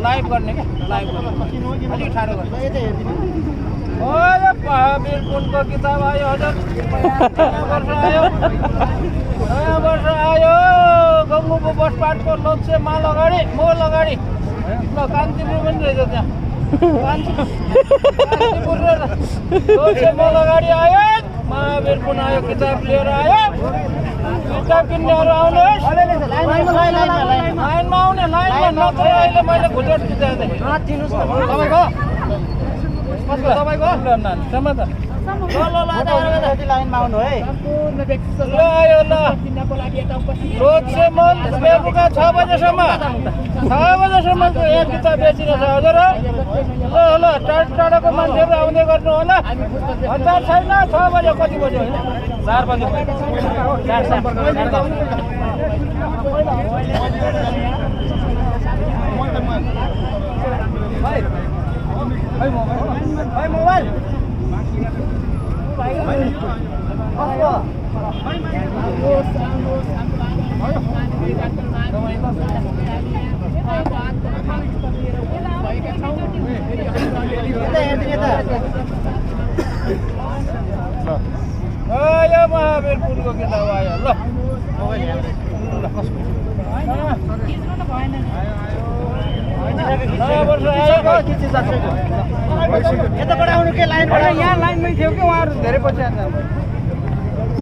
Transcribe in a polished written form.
live गर्ने क्या live गर्ने अलिक ठाडो गर्ने महावीर पुनको किताब आयो हजुर नयाँ वर्ष आयो गङ्गुको बसपाटको लक्ष्य माल अगाडि मोल अगाडि ल कान्तिपुर पनि रहेछ त्यहाँ कान्तिपुर लक्ष्य मोल अगाडि आयो महावीर पुन आयो किताब लिएर आयो किताब किन्नेहरू आउनुहोस् लाइनमा आउने लाइनमा नत्र अहिले मैले घुचट खिचाएको तपाईँको तपाईँको समाचार लाइनमा आउनु है ल आयो ल रोजे मल बेलुका 6 बजेसम्म एक किताब बेचिरहेछ हजुर ल ल टाढाको मान्छेहरू आउँदै गर्नु होला हतार छैन 6 बजे कति बज्यो 4 बजे 4 मोबाइल आयो महावीर पुलको किताब आयो ल यताबाट आउनु के लाइन यहाँ लाइनमै थियो कि उहाँहरू धेरै पछि